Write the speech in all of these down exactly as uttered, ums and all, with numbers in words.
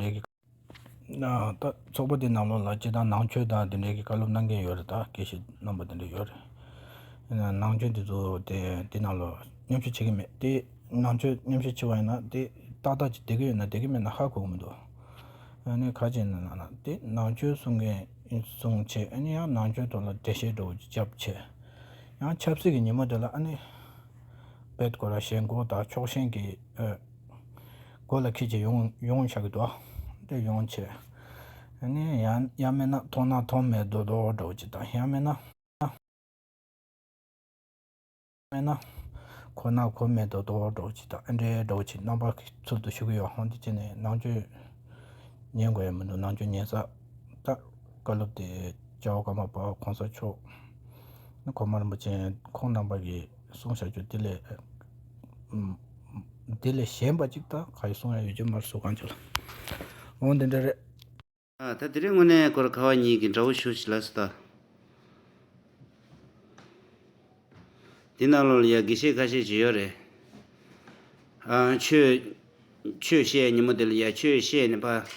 འདྲའི་གི། ད་ཚོགས་པ་དེ་ནང་ལོགས་ལ་སྤྱིར་བཏང་ནང་ཆོས་དང་དེ་འདྲའི་གི་བཀའ་སློབ་གནང་མཁན་ཡོད་རེད། ད་དགེ་བཤེས་རྣམ་པ་དེ་འདྲ་ཡོད་རེད། ནང་ཆོས་དེ་ཚོ་དེ་དེ་ནང་ལོགས་མཉམ་ཞུགས་བྱེད་ཀྱི་མེད་དེ། ནང་ཆོས་མཉམ་ཞུགས་བྱེད་པ་ཡིན་ན་དེ་ཏག་ཏག་ཅིག་བསྡད་ཀྱི་ཡོད་ན་བསྡད་ཀྱི་མེད་ན་ཧ་གོ་གི་མི་འདུག་ཨ་ནི་ཁ་ཅིག་ནང་ན་དེ་ནང་ཆོས་གསུང་མཁན་གསུང་བྱས། ཨ་ནི་ཡང་ནང་ཆོས་ཐོག་ལ་འགྲེལ་བཤད་འདྲ་བོ་ཅིག་བརྒྱབ་བྱས། ཡང་ཆབ་སྲིད་ཀྱི་ཉིན་མོ་དེ་ལ་ཨ་ནི་བེད་ཀོ་ར་ཞེན་ཀོ་དང་ཕྱོགས་ཞེན་གྱི་ཨ་མགོ་ལ་འཁྱེར་བྱས་ཡོང་ཡོང་བཞག་གི་འདུག་དེ་ཡོང་བྱས། ཨ་ནི་ཡང་ཡང་མིན་ན་མཐོང་ན་མཐོང་མེད་མདོག་མདོག་འདྲ་བོ་ཅིག་དང་། ཡང་མིན་ན་མིན་ན་གོ་ན་གོ་མེད་མདོག་མདོག་འདྲ་བོ་ཅིག་དང་། ཨ་འདྲའི་འདྲ་བོ་ཅིག་རྣམ་པ་ཚུལ་དུ་ཞུ་གི་ཡོད། ཧོང་དེ་བྱས་ནས་ནང་ཆོས་ཉན་དགོས་ཡ་མི་འདུག་ནང་ཆོས་ཉན་ས་ད་བཀའ་སློབ་དེ་རྒྱལ་བ་ཀརྨ་པ་གོང་ས་མཆོག་གོང་མ་རིན་པོ་ཆེ་ཁོང་རྣམ་པ་གིས་གསུངས་བཞག་རྒྱུ་དེ་ལས་ཨམ། དེ་ལས་གཞན་པ་ཅིག་ད་ག་ཡི་གསུང་ཡ་ཡོད་ཀྱི་མ་རེད། སུ་གང་ཅིག་ལ། འོང་དེ་འདྲ་རེད། ཨ་ད་དེ་རིང་དངོས་གནས་སྐོར་ཁ་བ་ཉིད་ཀྱི་འདྲ་བོ་ཞུ་ཞིག་ལ་སུ་ད། འདི་ནང་ལོགས་ལ་ཡ་དགེ་བཤེས་ཁ་ཤས་ཅིག་ཡོད་རེད། ཨ་ཆོས་ཆོས་བཤད་ཉིན་མོ་དེ་ལ་ཡ་ཆོས་བཤད་ནས་ཕ་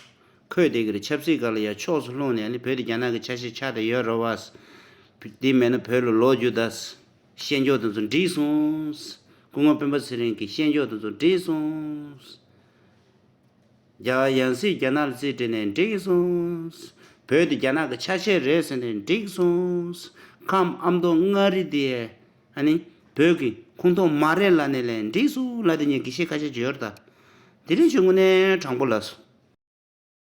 འཁོད་བསྡད་ཀྱི་རེད། ཆབ་སྲིད་སྒང་ལ་ཡ་ཕྱོགས་སུ་ལྷུང་ནས་ཨ་ནི་བོད་དེ་རྒྱ་ནག་གི་ཆ་ཤས་ཆགས་བསྡད་ཡོད་རེད་བ། འདི་མེད་ན་བོད་ལ་ལོག་རྒྱུ་ད། བཤད་འཇོག་དེ་ཚོ་འགྲིག་སོང་། སྐུ་ངོ་སྤེན་པ་ཚེ་རིང་གི་བཤད་འཇོག་དེ་ཚོ་འགྲིག་སོང་། རྒྱ་གར་ཡང་སྲིད་རྒྱ་ནག་ལ་རྩིས་སྤྲད་ནས་འགྲིག་སོང་། བོད་དེ་རྒྱ་ནག་གི་ཆ་ཤས་རེད་ཟེར་ནས་འགྲིག་སོང་། ཁམས་ཨ་མདོ་མངའ་རིས་དེ་ཨ་ནི་བོད་ཀྱི་ཁོངས་གཏོགས་མ་རེད་ལབ་ནས་ལབ་འགྲིག་སོང་ལབ་དེ་ངས་དགེ་བཤེས་ཁ་ཤས་ཅིག་ཡོད་རེད་ད། དེ་རིང་ཞུ་དངོས་གནས་དྲང་པོ་ལབ་སོང་